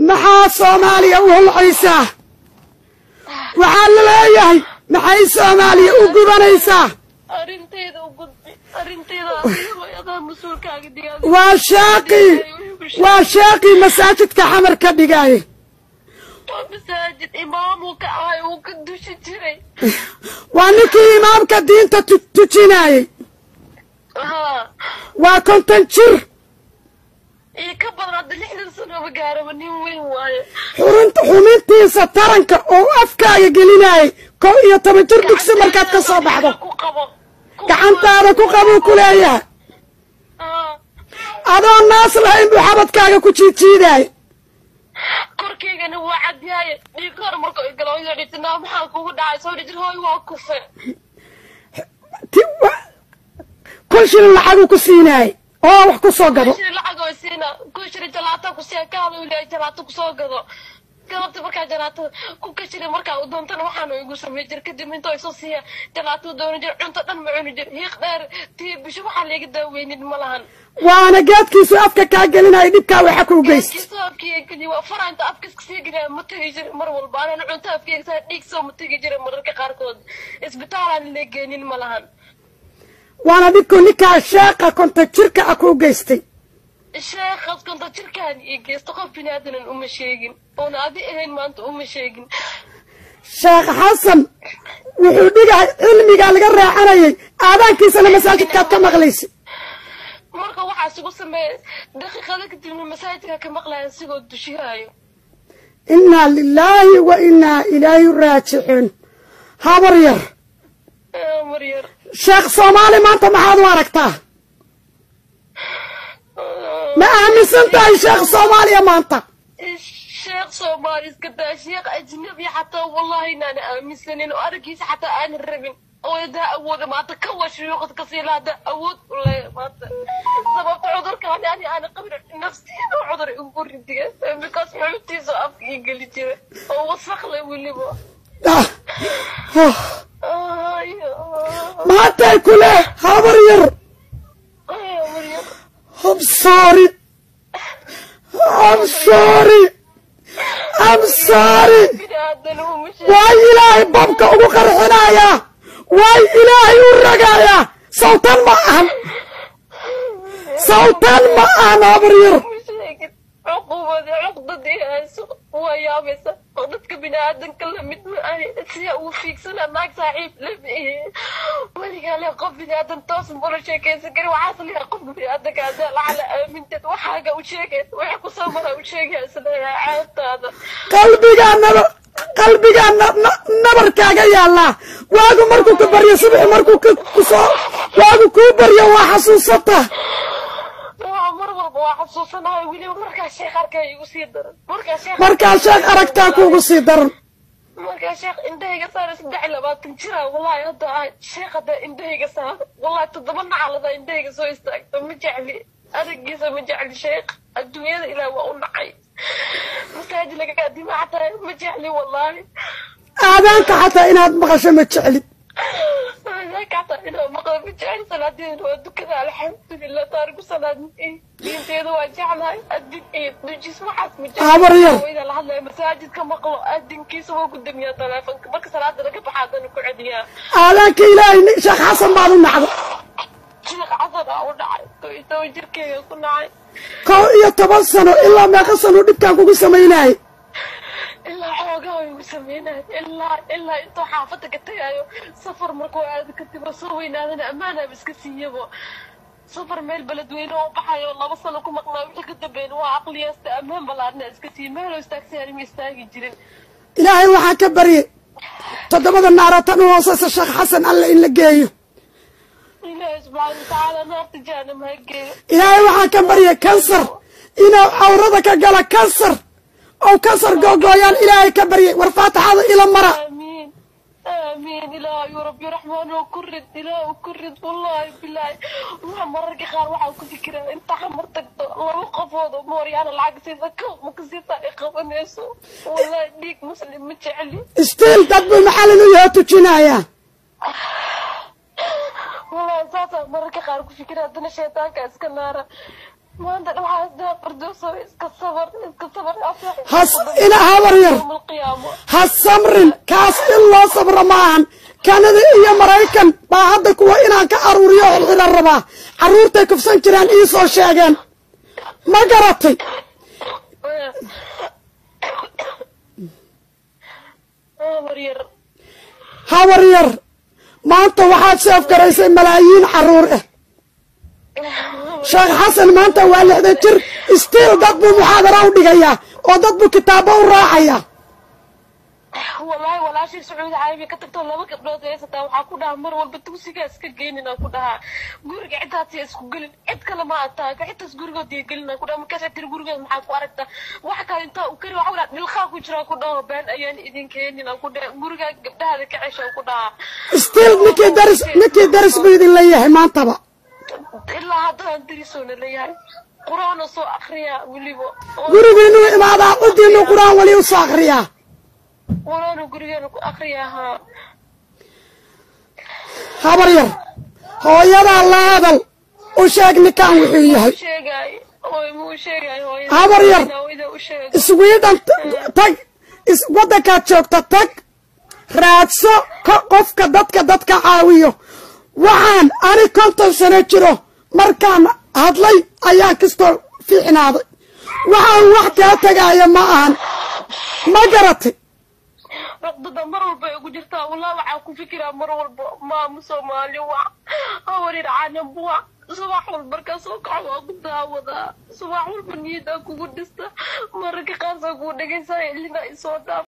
Maxaa Soomaaliya u holcaysaa? Waxaa la leeyahay, maxay Soomaaliya u gubanaysaa? Arrintayda u gudbi, arrintayda adiga adaa mas-uulkaaga dhigaa. Waa sheeqii, waa sheeqii masaajidka Xamar ka dhigaaye. Waa masaajid imaamuu ka ahay, uu ka dushi jiray. Waa ninkii imaamka diinta tujinaayey. Haa. Waa 50 jir iyo ka badan, hadda 60 sanoba gaaraba, nin weyn waaye. Xurunta xumintiisa taranka oo afkaaga gelinayay 11 jir dugsi markaad ka soo baxdo. Ku qabo. Gacantaada ku qabuu ku leeyahay. Haa. Adoo naas lahayn buu xabadkaaga ku jiidjiidaay. Korkaygana waa cadyahay, dhiig hor marka igalo dhijinaa, maxaa kugu dhacay? Soo dhijir hooy, waa kufe. 1000 shilin lacaguu ku siinaayay oo wax ku soo gado. Kushiri lacag oo siina, kushiri jalaato ku siya kaada u leeyahay, jalaato kusoo gado galabta. Markaa jalaato ku kashiri markaa u doontana waxaanu igu samey jir. Kadib intoo isoo siiya jalaato dooni jir, cunto dhan ma cuni jir, hiiq dheer tii bisho waxaa layga daaweynin ma lahan. Waana geedkiisu afka kaa gelinaya, dhibkaa waxa kuu geysta. Geedkiisoo afkeyga geliya, waa fara inta afka iska sii geliya, ma tegi jir mar walba anaan cunto afkeyga saa dhiig soo ma tegi jira. Mararka qaarkood isbitaalaan la geenin ma lahan. Waana dhibkuu ninkaa sheeqa 50 jirka ah kuu geystay. Sheekhaas 50 jirkaan ii geysto, qof biniaadanan uma sheegin oona adi ahayn, maanta uma sheegin. Sheekh Xasan wuxuu dhigay cilmigaa laga raacanayay, aadaankiisana masaajidkaad ka maqlaysa. Marka waxaa isugu sameeyay daqiiqado kadibna masaajidka ka maqlaya isigoo dushihaayo. Innaa lilaahi wa innaa ilaahi raajicuun, habar yar. Maryar. Sheekh Soomaali maanta maxaad u aragtaa? Ma aaminsan tahay sheekh Soomaaliya maanta? Sheekh Soomaali iska daa, sheekh ajnabi xataa wallahi inaana aaminsanin oo araggiisa xataa aanan rabin oo hadaa awooda maanta kawa shuyuuqad kasii la hadaa awood u leeyahay maanta, sababta cudurkaani ani aana qabin nafsiyan oo cudur igu ridiya because xubintiisa afka ii geli jira oo wasaq leh weliba. Ah, ah. Ay, Maantay ku leh, habar yar. Ay, Maryam. I'm sorry. I'm sorry. I'm sorry. Bini'aadan uma sheegin. Waay Ilaahay bamka ugu qarxinayaa, waay Ilaahay u ragayaa. Sawtan ma ahan, sawtan ma ahan, habar yar. Uma sheegin cuqubadii cuqdadii hayso, waa yaabaysa oo dadka bini'aadanka lamid ma ahi, siyaa ugu fiigsana naag saaxiib lama ihi weligaa le qof bini'aadan toos mula sheekaysan kari. Waxaas leeyahay qofka bini'aadanka haddaa lacala aaminteed waxaaga u sheegaysa, waxa kusoo maraa u sheegaya, isleeyahay ceebtaada. Qalbigaa naba, qalbigaa nabarkaaga yaallaa. Waagu markuu ku baryo, subaxi markuu kusoo waagu kuu baryo, waa xasuusataa. Waa mar walba waa xasuusanahay, weliba markaa sheekh arkaya igu sii daran, markaa sheekh Markaa sheekh aragtaa kuugu sii daran. Markaa sheekh indhahayga saara, 23 jira wallahi hadda ah, sheekh hadda indhahayga saara, wallahi toddoba nacalada indhahayga soo istaagto. Ma jecli aragiisa, ma jecli sheekh, adduunyada Ilaah waa u nacay. Masaajid laga adima xataa ma jecli wallahi. Aadaanka xataa inaad maqasho ma jeclid. Xataa inaa maqlo ma jecli. Salaadeeda waa dukada, alxamdulilah, taariku salaad diinteeda waa jeclahay, adin iyo dujis waxaas ma jecli. Habar yar. Hooyada la hadlaya masaajidka maqlo, adinkiisa waa ku damiyaa taleefonka, marka salaada laga baxa haddana ku celiyaa. Aadaanka Ilaahay Sheekh Xasan baad u nacda. Sheekh Xasan aa u dhacay, 11 jirkeyga ku nacay. 11 sano ilaa meeqa sano dhibkaan kugu samaynayay? Ilaa xoogaa igu sameynay, ilaa intuu xaafadda ka tagaayo safar markuu aado kadib oo soo weynaadana ammaanaaba iska siiyabo. Safar meel beledweyne oo baxayo 2 sano ku maqnaa, wixii ka dambeyn waa aqliyaasta ammaan balaarna iska siiye, meeloo istaagsan ma istaagi jirin. Ilaahay waxaan ka baryay toddobada naaroo tan u hooseysa Sheekh Xasan Alle in la geeyo. Ilaahay subxaana watacaala naarta jahanam ha geeyo. Ilaahay waxaan ka baryay kansar inuu cawrada ka gala, kansar oo kansar googooyaan Ilaahay ka baryay. War faataxada ila mara. Aamiin, aamiin. Ilaahay rabbi raxmaan oo ku rid, Ilaah ku rid. Wallahi bilaahi waxa mararka qaar waxaan ku fikiraa inta Xamar tagto laba qofood oo mooryaana lacag siisa kow ma ka siisa ay qabanayso. Wallahi dhiig muslim ma jecli. Still dad buu macallin u yaho tujinayaa. Wallahi saasaa mararka qaar ku fikira, haddana shaytaanka iska naara. Maanta waxaa isdaha Fardowso, iska sabar, iska sabar. Has ina habar yar. Yawm alqiyaamo. Ha samrin, kaas in loo sabro maahan. Kanada iyo Maraykan baa hadda kuwa inaan ka aruuriyo xilxila rabaa. Carruurtay kufsan jiraan ii soo sheegeen, ma garatay? Habar yar. Habar yar, maanta waxaad seef garaysay malaayiin carruur ah. Sheekh Xasan maanta waa 60 jir, still dad buu muxaadara u dhigayaa oo dad buu kitaabo u raacayaa. Wallaahi walaashii Sacuudi Carabiya ka tagtoo laba gabdhood haysataa, waxaa ku dhahaa mar walba dugsigaa iska geenin aan ku dhahaa, guriga ciddaas ya isku gelin, cid kale ma ataaga, cidtaas gurigood ya gelin aan ku dhaha. Markaas tiri, gurigood maxaa ku aragtaa? Wax kale intaa u kari waxa dhaha dhilqaa ku jiraa ku dhaho, been ayaan idin keenin aan ku dhaha, gurigaa gabdhahaada ka cesha aan ku dhahaa. Still ninkii daris buu idin leeyahay maantaba. Ilaa haddaan darisoona leeyahay, Qur-aana soo akriyaa weliba. Gurigiinuu imaadaa, cidiinuu Qur-aan weli u soo akriyaa. Qur-aanu gurigeena ku akriyaa, haa. Habar yar, hooyadaa la hadal, u sheeg ninkan wuxuu yahay. Sheegay hooy, muu sheegay hooyada. Habar yar. Hooyada u sheegay. Sweden tag, waddankaad joogta tag, raadso qofka dadka caawiyo. Waxaan ani 50 sano jiro markaan hadlay ayaan kastoo fiicnaaday. Waxaan wax kaa tegaya ma ahan, ma garatay? Cuqdada mar walba ay ugu jirtaa. Wallah, waxaa ku fikiraa mar walba maamo Soomaali wac, hawarir canab wac. Subax walba markaa soo kaco waa ku daawadaa, subax walba niyadaa kugu dhista, mararka qaarsaa kugu dhegaysaa, ilina isoo dhaaf.